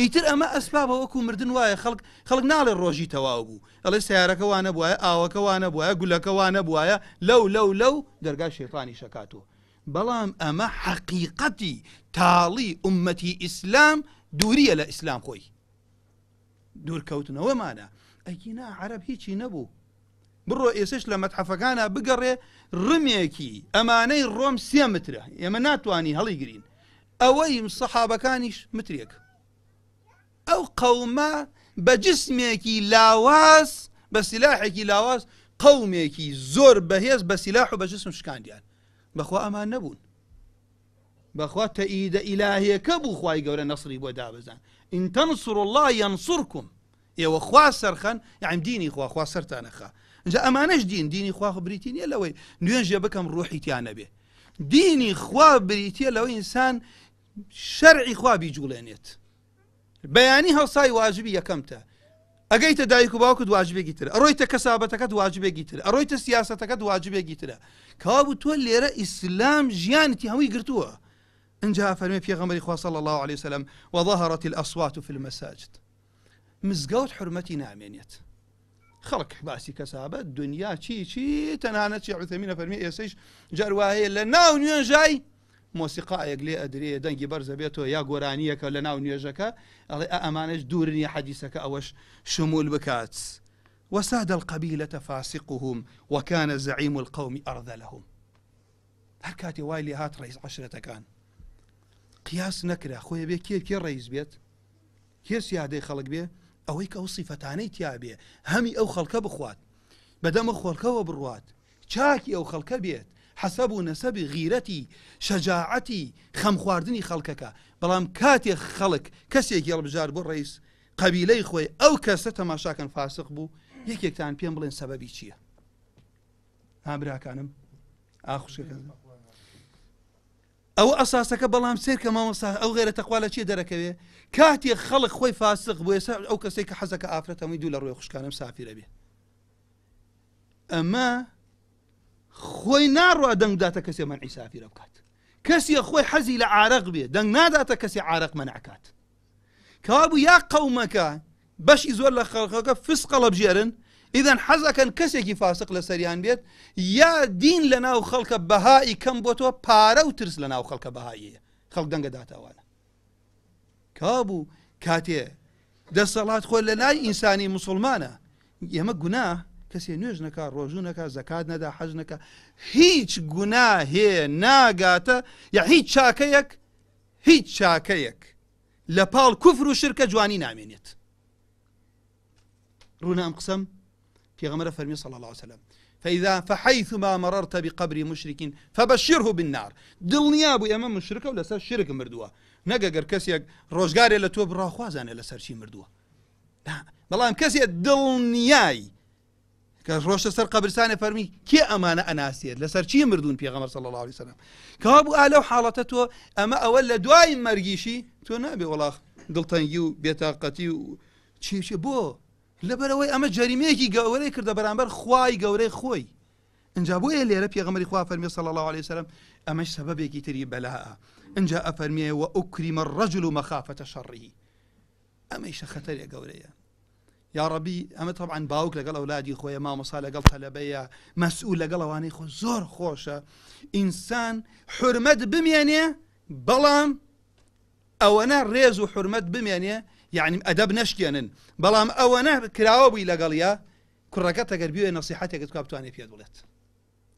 B: ئیتر ئەمە ئەسبابە وەکو مردن وایە خەڵک خەڵک ناڵێ ڕۆژی تەواو بوو ئەڵێ سیارەکە وانە بواە ئاوەکە وانە بواە گولەکە وانە بواە لەو لەو لەو دەرگای شەیتانی شەکاتەوە بەڵام ئەمە حەقیقەتی تاڵی ئومەتی ئیسلام دووریە لە ئیسلام خۆی دوورکەوتنەوەمانە ئەگینا عەرەب هیچی نەبوو بڕۆ ئێسش لە مەتحەفەکانە بگەڕێ ڕمێکی ئەمانەی ڕۆم سێ مترە ئێمە ناتوانین هەڵیگرین ئەوەی سەحابەکانیش مترێک ئەو قەومە بە جسمێکی لاواز بە سیلاحێکی لاواز قەومێکی زۆر بەهێز بە سیلاح و بە جسم شکاندیان بەخوا ئەمان نەبوون بەخوا تەئیدە ئیلاهیەکە بوو خوای گەورە نەسری بۆ دابەزان ان تنصر الله ينصركم ئێوە خوا سەرخەن یعنی دینی خوا خوا سەرتان ئەخا اینجا ئەمانەش دین دینی خوا خۆ بریتی نییە لەوەی نوێژێ بکەم ڕۆحی تیا نەبێ دینی خوا بریتیە لەوەی ئینسان شەرعی خوا بیجوڵێنێت بەیانی هەڵسای واجبی یەکەمتە ئەگەیتە دایک و باوکت واجبێکی تر ئەڕۆیتە کەسابەتەکەت واجبێکی تر ئەڕۆیتە سیاسەتەکەت واجبێکی ترە کەوابوو تۆ لێرە ئیسلام ژیانتی هەمووی گرتووە ئینجا فەرمی پێغەمبەری خوا صلی الله علیه وسلم وظهرت الأصوات في المساجد مزگەوت حرمەتی نامێنێت خەڵک باسی کەسابەت دنیا چی چی تەنانەت چی عوثەمینە فەرمی ئێسەیش جار وایە لە ناو نوێژای مۆسیقایەک لێ ئەدرێ دەنگی بەرزە بێتەوە یا گۆرانیەکە لە ناو نوێژەکە ئەڵێ ئە ئەمانەش دوور نییە حەدیسەکە ئەوەش شمول بکات وساد القبيلة فاسقهم وكان زعيم القوم أرذلهم هەر کاتێ وای لێ هات ڕئیس عەشرەتەکان قیاس نەکرا خۆی بێ کێ کێ ڕئیس بێت کێ سیادەی خەڵک بێ ئەوەی کە ئەو سیفەتانەی تیا بێ هەمی ئەو خەڵکە بخوات بەدەمە خۆڵکەوە بڕوات چاکی ئەو خەڵکە بێت حەسەب و نەسەبی غیرەتی شەجاعەتی خەمخواردنی خەڵکەکە بەڵام کاتێک خەڵک کەسێکی هەڵبژارد بۆ ڕئیس قەبیلەی خۆی ئەو کەسە تەماشاکەن فاسق بوو یەکێکتان پێم بڵێن سەبەبی چییە؟ ها براکانم ئاخوشکەکەم ئەوە ئەساسەکە بەڵام سێرکە مامۆستا ئەو غێرە تەخوا لە چیە دەرەکەوێ کاتێ خەڵک خۆی فاسق بۆ ئێستا ئەو کەسێک کە حەزەکە ئافرەت هەمووی دوو لە ڕووی خوشکانم سافیرە بێ ئەمە خۆی ناڕوا دەنگ داتە کەسێ مەنعی سافیرە بکات کەسی خۆی حەزی لە عارەق بێ دەنگ ناداتە کەسی عارەق مەنعکات کەوابوو یا قەومەکە بەشی زۆر لە خەڵکەکە فسق هەڵەبژێرن ئیدەن حەز ئەکەن کەسێکی فاسق لەسەریان بێت یا دین لە ناو خەڵکە بەهایی کەم بۆتەوە پارە و ترس لە ناو خەڵکە بەهاییە خەڵک دەنگە داتەوانە کابوو کاتێ دەسەڵات خۆ لە لای ئینسانی مسلمانە ئێمە گوناه کەسێ نوێژ نەکا ڕۆژوو نەکا زەکات نەدا حەج نەکا هیچ گوناهێ ناگاتە یا هیچ چاکەیەک هیچ چاکەیەک لە پاڵ کوفر و شرکە جوانی نامێنێت ڕوونە ئەم قسەم پێغەمبەرە فەرمی صلی الله علیه وسلم. فإذا فحيثما مررت بقبر مشرك فبشره بالنار دڵنیا بوو ئێمە مشرکە و لەسەر شرک مردووە نەک ئەگەر کەسێک ڕۆژگارێ لە تۆ بڕا خوازانێ لەسەر چی مردووە بەڵام کەسێ دڵنیای کە ڕۆشتە سەر قەبرستانێ فەرمی کێ ئەمانە ئەناسێت لەسەر چی مردوون پێغەمبەر صلی الله علیه وسلم کەوابوو ئا لەو حاڵەتە تۆ ئەمە ئەوە لە دوای مەرگیشی تۆ نابێ وڵاخ دڵتەنگی و بێتاقەتی و چی چی بۆ لەبەرەوەی ئەمە جەریمەیەکی گەورەی کردە بەرامبەر خوای گەورەی خۆی ئینجا بۆیە لێرە پێغەمبەری خوا فەرمی صلی الله علیه وسلم ئەمەش سەبەبێکی تری بەلاء ئینجا ئەفەرمیێ وأکرم الرجل مخافة شره ئەمەیشە خەتەرێ گەورەیە یاڕەبی ئەمە تەبعەن باوک لەگەڵ ئەولادی خۆیە مامۆسا لەگەڵ تەلەبەیە مەسئول لەگەڵ ئەوانەی خۆ زۆر خۆشە ئینسان حرمەت بمێنێ بەڵام ئەوەنە ڕێز و حرمەت بمێنێ یعنی ئەدەب نەشکێنن بەڵام ئەوەنە کراوە بووی لەگەڵیا کوڕەکەت ئەگەر بوێ نەسیحەتێکت بکا بتوانێ پێت بڵێت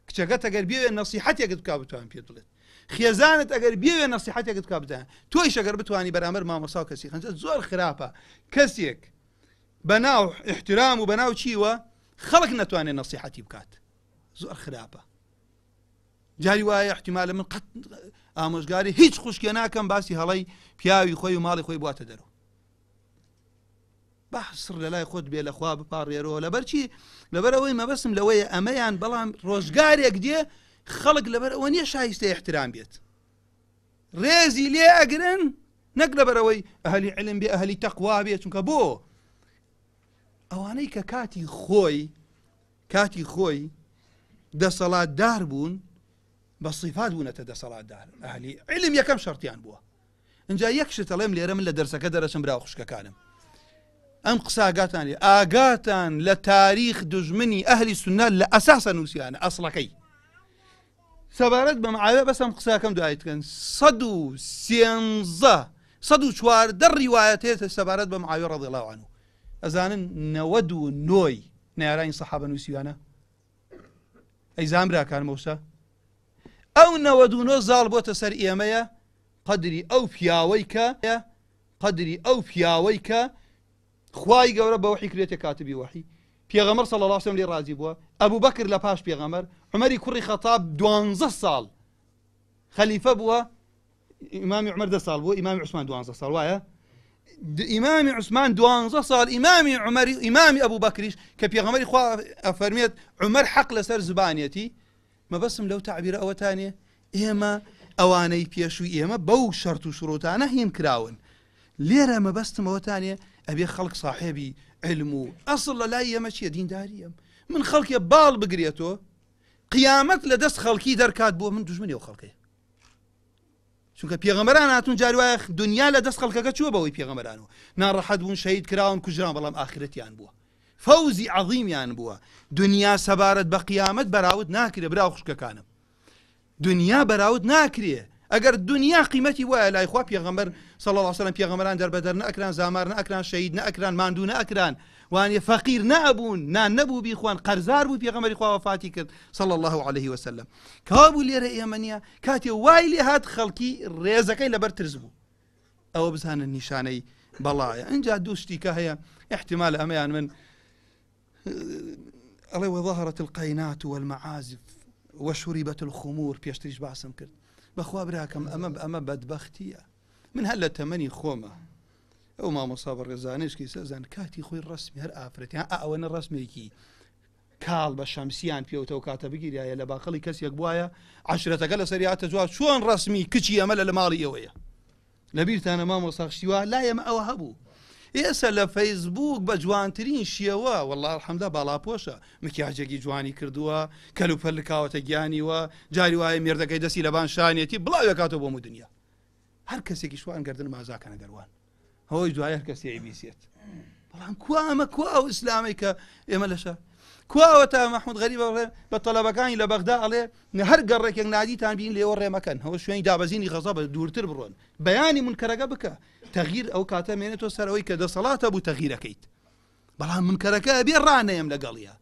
B: کچەکەت ئەگەر بێوێ نەسیحەتێکت بکا بتوان پێت بڵێت خێزانت ئەگەر بێوێ نەسیحەتێکت بکا بتوان تۆیش ئەگەر بتوانی بەرامبەر مامۆسا و کەسی خەنجە زۆر خراپە کەسێک بەناو احترام و بەناو چیوە خەڵک نەتوانێت نەسیحەتی بکات زۆر خراپە جاری وایە احتیمالە من قەت ئامۆژگاری هیچ خوشکێ ناکەم باسی هەڵەی پیاوی خۆی و ماڵی خۆی بواتە دەرەوە با سڕ لەلای خۆت بێ لەخوا بپاڕێرەوە لەبەر چی لەبەر ئەوەی مەبەستم لەوەیە ئەمەیان بەڵام ڕۆژگارێک دێ خەڵک لەبەر ئەوە نییە شایستە احترام بێت ڕێزی لێ ئەگرن نەک لەبەرەوەی ئەهلی علم بێ ئەهلی تەقوا بێ چونکە بۆ ئەوانەی کە کاتی خۆی کاتی خۆی دەسەڵاتدار بوون بە صفات بوونەتە دەسەڵاتدار ئەهلی علم یەکەم شەرتیان بووە ئینجا یەک شت ئەڵێم لێرە من لە دەرسەکە دەرەچم برا و خوشکەکانم ئەم قسە ئاگاتان لێ ئاگاتان لە تاریخ دژمنی ئەهلی سنە لە ئەساسە نووسیانە ئەسڵەکەی سەبارەت بە معاویە بەس ئەم قسەکەم دوایت کەن 113 114 ڕیوایەت هەیە سەبارەت بە معاویە ڕضی الله عنه ئەزانن 99 نەیارانی سەحابە نووسیوانە ئەی زان براکانم ئەوسا ئەو 99 زاڵ بۆتە سەر ئێمەیە قەدری ئەو پیاوەی کە قەدری ئەو پیاوەی کە خوای گەورە بە وەحی کرێتە کاتبی وەحی پێغەمبەر صلی الله علیه وسلم لێ ڕازی بووە ئەبوو بەکر لە پاش پێغەمبەر عومەری کوڕی خەتاب دوانزە ساڵ خەلیفە بووە ئیمامی عمر دە ساڵ بووە ئیمامی عوسمان دوانزە ساڵ وایە ئیمامی عوسمان دوانزە ساڵ ئیمامی عمەری ئیمامی ئەبوو بەکریش کە پێغەمبەری خوا ئەفەرمێت عمر حەق لەسەر زبانیەتی مەبەستم لەو تەعبیرە ئەوەتانێ ئێمە ئەوانەی پێشووی ئێمە بەو شەرت و شروتانە هین کراون لێرە مەبەستم ئەوەتانێ ئەبێ خەڵک ساحێبی علم و ئەسڵ لە لای ئێمە چییە دینداریەم من خەڵکێ باڵ بگرێتەوە قیامەت لە دەست خەڵکی دەرکات بۆ من دوژمنی ئەو خەڵکەیە چونکە پێغەمبەران هاتون جاری وایە دنیا لە دەست خەڵکەکە چووە بەوەی پێغەمبەران و ناڕەحەت بوون شەهید کراون کوژران بەڵام ئاخرەتیان بووە فەوزی عەظیمیان بووە دنیا سەبارەت بە قیامەت بەراورد ناکرێ برا و خوشکەکانم دنیا بەراورد ناکرێ ئەگەر دنیا قیمەتی وایە لای خوا پێغەمبەر صلی الله علیه وسلم پێغەمبەران دەربەدەر نەئەکران زامار نەئەکران شەهید نەئەکران ماندوو نەئەکران وانە فەقیر نەئەبوون نان نەبوو بیخوان قەرزار بوو پێغەمبەری خوا وەفاتی کرد صلی الله علیه وسلم کەوابوو لێرە ئێمە نییە کاتێ وای لێ هات خەڵکی ڕێزەکەی لەبەر ترس بوو ئەوە بزانن نیشانەی بەڵایە ئینجا دوو شتی کە هەیە احتمال ئەمەیان من ئەڵێ وظهرت القینات والمعازف وشربت الخمور پێشتریش باسم کرد بەخوا براکەم ئەمە ئەمە بەدبەختیە من هەر لە تەمەنی خۆمە ئەو مامۆسا بە ڕێزانێشکی سەزان کاتی خۆی ڕسمی هەر ئافرەتیان ئەوەنە ڕسمێکی کاڵ بە شەمسیان پێوتەو کاتە بگیریایە لە باخەڵی کەسێک بوایە عەشرەتەکە لەسەری هاتە جواب چۆن ڕەسمی کچی ئەمە لە لە ماڵی ئێوەیە لەبیرتانە مامۆستا شتی وا لای ئێمە ئەوە هەبوو ئێستا لە فەیسبوک بە جوانترین شێوە والله الحمدلله باڵاپۆشە مکیاجێکی جوانی کردووە کەلوپەل لکاوەتە گیانیوە جاری وایە مێردەکەی دەستی لەبان شانێتی بڵاوێکاتەوە بۆ مو دنیا هەر کەسێکی شوان گردن مازاکەنە دەروان هۆی دوای هەر کەسی ئەیبیسێت بەڵام کوا ئەمە کوا ئەو ئیسلامەی کە ئێمە لەشە کوا ئەوە تا مەحمود غەریب ئەڵێ بە تەلەبەکانی لە بەغدا ئەڵێ هەر گەڕێکێک نادیتان بین لێوە ڕێ مەکەن هەوە شوێنی دابەزینی غەزەبە دوورتر بڕۆن بەیانی منکەرەکە بکە تەغییر ئەو کاتە مێنێتەوە سەر ئەوەی کە دەسەڵاتە بوو تەغییرەکەیت بەڵام منکەرەکە ئەبێ ڕانەیەم لەگەڵیە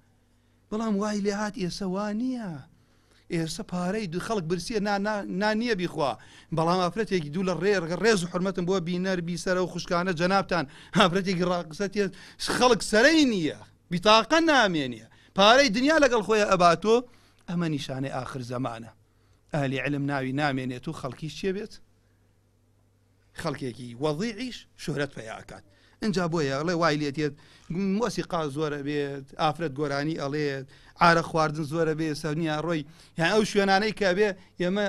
B: بەڵام وای لێهات ئێسە وا نییە ئێستا پارەی دوو خەڵک برسیە نا نا نا نییە بیخوا بەڵام ئافرەتێکی دوو لە ڕێ ڕێز و حرمەتم بۆ بینەر بیسەرە و خوشکانە جەنابتان ئافرەتێکی ڕاقسە تێ خەڵک سەرەی نییە بیتاقە نامێنێ. پارەی دنیا لەگەڵ خۆی ئەباتۆ، ئەمە نیشانەی ئاخر زەمانە. ئەهلی علم ناوی نامێنێت و خەڵکیش چێ بێت؟ خەڵکێکی وەضیعیش شۆهرەت پەیا ئەکات. ئینجا بۆیە ئەڵێ وای لێ دێت مۆسیقا زۆرە بێت، ئافرەت گۆرانی ئەڵێت، عارە خواردن زۆرە بێ، سەرنیا ڕۆی، یان ئەو شوێنانەی کە بێ ئێمە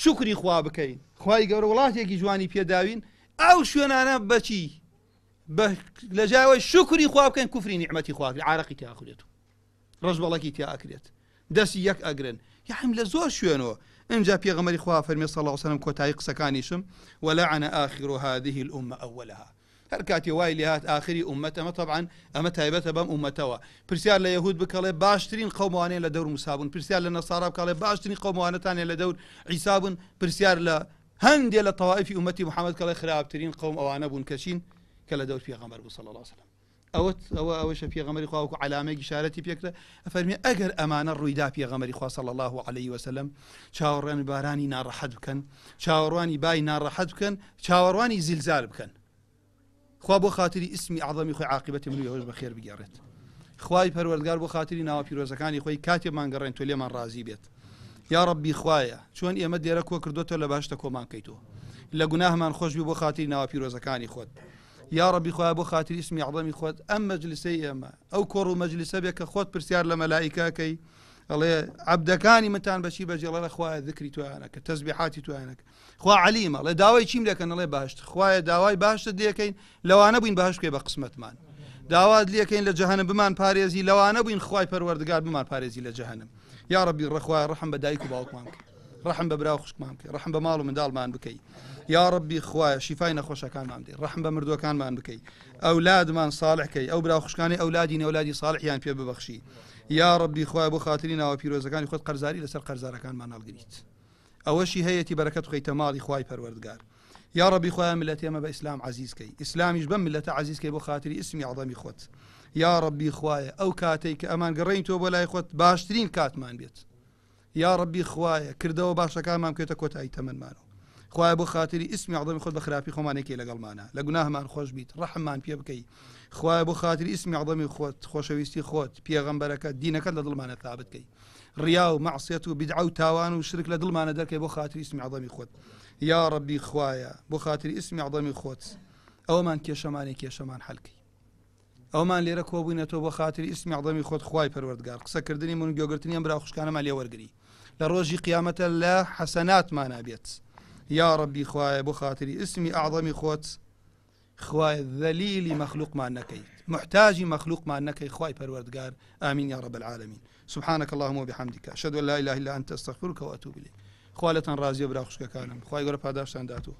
B: شوکری خوا بکەین، خوای گەورە وڵاتێکی جوانی پێداوین، ئەو شوێنانە بەچی لە جایەوەی شوکری خوا بکەین کوفری نیعمەتی خوا بکەین، عارەقی تیا ئەخورێت و ڕەشبەڵەکی تیا ئەکرێت، دەستی یەک ئەگرن، یاحم لە زۆر شوێنەوە. ئینجا پێغەمبەری خوا فەرمی صلی الله علیه وسلم کۆتایی قسەکانیشم ولعن آخر هذه الأمة أولها، هەر کاتێ وای لێهات ئاخری ئومەت، ئەمە طبعا ئەمە تایبەتە بەم ئومەتەوە، پرسیار لە یەهود بکەڵێ باشترین قەوموانەیە لە دەور موسا بوون، پرسیار لە نەسارا بکەڵێ باشترین قەوموانەتانە لە دەور عیسا بوون، پرسیار لە هەندێ لە تەوائیفی ئومەتی محەممەد کەڵێ خراپترین قەوم ئەوانە بوون کە چین کە لە دەور پێغەمبەر بوو صلی الله علیه وسلم. ئەوە ئەوە ئەوەشە پێغەمبەری خوا وەکو عەلامەیەک ئیشارەتی پێکرا، ئەفەرمێ ئەگەر ئەمانە ڕوویدا پێغەمبەری خوا صلی الله علیه وسلم چاوەڕوانی بارانی ناڕەحەت بکەن، چاوەڕوانی بای ناڕەحەت بکەن، چاوەڕوانی زیلزال بکەن. خوا بۆ خاتری ئیسمی ئەعظەمی خۆی عاقبەتی من و ئێوەش بەخێر بگێڕێت. خوای پەروەردگار بۆ خاتری ناوە پیرۆزەکانی خۆی کاتێ مانگەڕێن تۆ لێمان ڕازی بێت. یا ڕەبی خوایە چۆن ئێمە لێرە کۆ کردۆتەوە لە بەهەشتە کۆمان کەیتەوە، لە گوناهمان خۆش بی بۆ خاتری ناوە پیرۆزەکانی خۆت. یا ڕەبی خوایە بۆ خاتری ئیسمی ئەعظەمی خۆت ئەم مەجلسەی ئێمە ئەو کۆڕ و مەجلسە بێ کە خۆت پرسیار لە مەلائیکەکەی ئەڵێ عەبدەکانی منتان بەچی بەجێڵێ خوایە ذکری تۆیانەکە تەسبیحاتی تۆیانەکە خوا عەلیمە ئەڵێ داوای چیم لێکەن ئەڵێ بەهەشت خوایە داوای بەهەشتت لێکەین لەوانە بووین بەهەشت بکەی بە قسمەتمان داوات لێکەین لە جەهەنم بمان پارێزی لەوانە بووین خوای پەروەردگار بمان پارێزی لە جەهەنم یا ڕەبی ڕەخوایە ڕەحم بە دایک و باوکمان بکەی ڕەحم بە برا و خوشکمان بکەی ڕەحم بە ماڵ و منداڵمان بکەی یا ڕەبی خوایە شیفای نەخۆشەکانمان بدەی ڕەحم بە مردووەکانمان بکەی ئەولادمان صالح کەی ئەو برا و خوشکانی ئەولادی نەولادی صالحیان پێ ببەخشی یا ڕەبی خوایە بۆ خاتری ناوە پیرۆزەکانی خۆت قەرزاری لەسەر قەرزارەکانمان هەڵگریت ئەوەشی هەیەتی بەرەکەت بخەیتە ماڵی خوای پەروەردگار یا ڕەبی خوایە ملەتی ئێمە بە ئیسلام عەزیز کەی ئیسلامیش بەم ملەتە عەزیز کەی بۆ خاتری ئیسمی عەظەمی خۆت یا ڕەبی خوایە ئەو کاتەی کە ئەمان گەڕێین تۆ بۆ لای خۆت باشترین کاتمان بێت یا ڕەبی خوایە کردەوە باشەکانمان بکەیتە کۆتایی تەمەنمانەوە خوایە بۆ خاتری ئیسمی عەظەمی خۆت بە خراپی خۆمان نەکەی لەگەڵمانە لە گوناهمان خۆش بیت ڕەحممان پێ بکەی خوایە بۆ خاتری ئیسمی عەظەمی خۆت خۆشەویستی خۆت پێغەمبەرەکە دینەکەت لە دڵمانە ثابت کەی ڕیا و مەعسیەت و بیدعە و تاوان و شرک لە دڵمانە دەرکەی بۆ خاتری ئیسمی عەظەمی خۆت یا ڕەبی خوایە بۆ خاتری ئیسمی عەظەمی خۆت ئەومان کێشەمانی کێشەمان حەلکەی ئەومان لێرە کۆبووینەتەوە بۆ خاتری ئیسمی عەظەمی خۆت خوای پەروەردگار قسەکردنی من و گوێگرتنی ئەم برا خوشکانەمان لێ وەرگری لە ڕۆژی قیامەتە لە حەسەناتمانا بێت یا ڕەبی خوایە بۆ خاتری ئیسمی ئەعظەمی خۆت خوایە ذەلیلی مەخلوقمان نەکەیت محتاجی مەخلوقمان نەکەی خوای پەروەردگار آمین یا رب العالمین سبحانك اللهم وبحمدك أشهد أن لا إله إلا أنت أستغفرك وأتوب إليك خوا لێتان ڕازیە برا خوشکەکانم خوای گەورە پاداشتان داتەوە.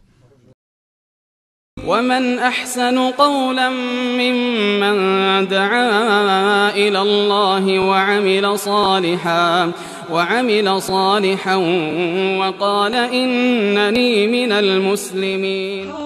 A: ومن أحسن قولا ممن دعا إلى الله وعمل صالحا وقال إنني من المسلمين.